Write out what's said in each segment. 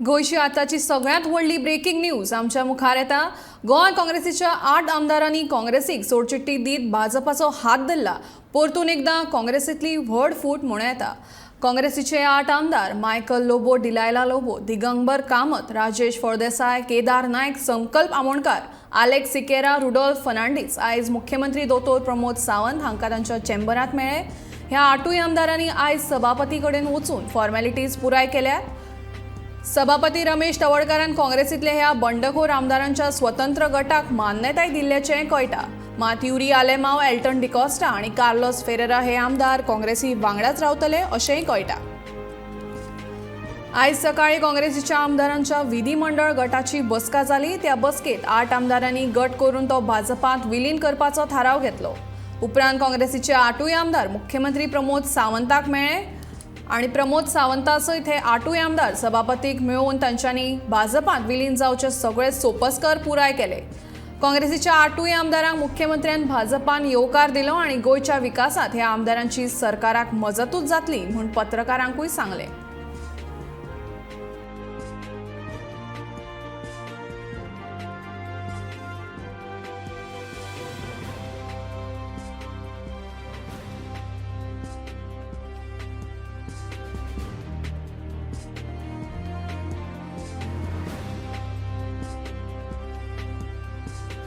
गोंयची आतांची सगळ्यांत व्हडली ब्रेकिंग न्यूज आमच्या मुखार येता. गोंय काँग्रेसीच्या 8 आमदारांनी काँग्रेसीक सोडचिट्टी दीत भाजपाचो हात धरला. परतून एकदां काँग्रेसींतली व्हड फूट म्हणूं येता. काँग्रेसीचे 8 आमदार मायकल लोबो, डिलायला लोबो, दिगंबर कामत, राजेश फळदेसाय, केदार नायक, संकल्प आमोणकार, आलेक्स सिकेरा, रुडोल्फ फर्नांडीस आयज मुख्यमंत्री दोतोर प्रमोद सावंत हांकां तांच्या चेंबरांत मेळ्ळे. ह्या 8 आमदारांनी आयज सभापती कडेन वचून फॉर्मेलिटीज पुराय केल्यात. सभापती रमेश तवडकारान काँग्रेसींतल्या ह्या बंडखोर आमदारांच्या स्वतंत्र गटाक मान्यताय दिल्ल्याचें कळटा. मात युरी आलेमाव, एल्टन डिकॉस्टा आनी कार्लोस फेरेरा हे आमदार काँग्रेसी वांगडाच रावतले अशेंय कळटा. आयज सकाळी काँग्रेसीच्या आमदारांच्या विधिमंडळ गटाची बसका जाली. त्या बसकेत 8 आमदारांनी गट करून तो भाजपांत विलीन करपाचो थाराव घेतलो. उपरांत काँग्रेसीचे 8 आमदार मुख्यमंत्री प्रमोद सावंताक मेळ्ळे आनी प्रमोद सावंता सयत हे 8 आमदार सभापतीक मेळोवन तांच्यांनी भाजपांत विलीन जावचे सगळे सोपस्कर पुराय केले. काँग्रेसीच्या 8 आमदारांक मुख्यमंत्र्यान भाजपान येवकार दिलो आनी गोंयच्या विकासांत ह्या आमदारांची सरकाराक मजतूच जातली म्हूण पत्रकारांकूय सांगलें.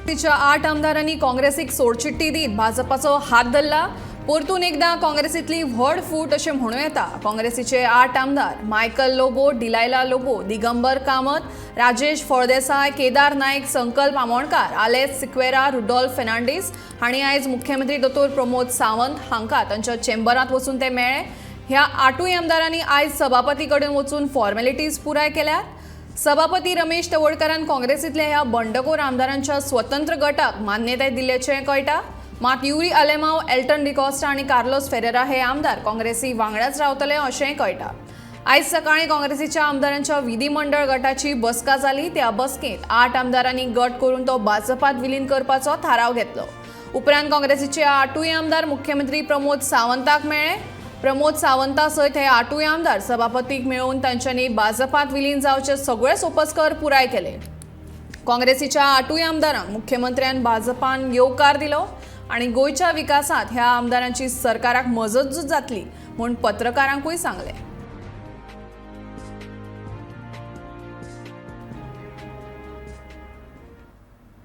तिच्या 8 आमदारांनी काँग्रेसीक सोडचिट्टी दीत भाजपाचो हात धरला. परतून एकदां काँग्रेसींतली व्हड फूट अशें म्हणूं येता. काँग्रेसीचे 8 आमदार मायकल लोबो, डिलायला लोबो, दिगंबर कामत, राजेश फळदेसाय, केदार नायक, संकल्प आमोणकार, आलेक्स सिक्वेरा, रुडोल्फ फर्नांडीस हांणी आयज मुख्यमंत्री दोतोर प्रमोद सावंत हांकां तांच्या चेंबरांत वचून ते मेळ्ळे. ह्या 8 आमदारांनी आयज सभापती कडेन वचून फॉर्मेलिटीज पुराय केल्यात. सभापती रमेश तवडकारान काँग्रेसींतल्या ह्या बंडखोर आमदारांच्या स्वतंत्र गटाक मान्यताय दिल्ल्याचें कळटा. मात युरी आलेमाव, एल्टन डिकॉस्टा आनी कार्लोस फेरेरा हे आमदार काँग्रेसी वांगडाच रावतले अशेंय कळटा. आयज सकाळी काँग्रेसीच्या आमदारांच्या विधिमंडळ गटाची बसका जाली. त्या बसकेंत 8 आमदारांनी गट करून तो भाजपांत विलीन करपाचो थाराव घेतलो. उपरांत काँग्रेसीचे 8 आमदार मुख्यमंत्री प्रमोद सावंताक मेळ्ळे. प्रमोद सावंता सयत हे 8 आमदार सभापतीक मेळोवन तांच्यांनी भाजपांत विलीन जावचे सगळे सोपस्कर पुराय केले. काँग्रेसीच्या 8 आमदारांक मुख्यमंत्र्यान भाजपान येवकार दिलो आनी गोंयच्या विकासांत ह्या आमदारांची सरकाराक मजतूच जातली म्हूण पत्रकारांकूय सांगलें.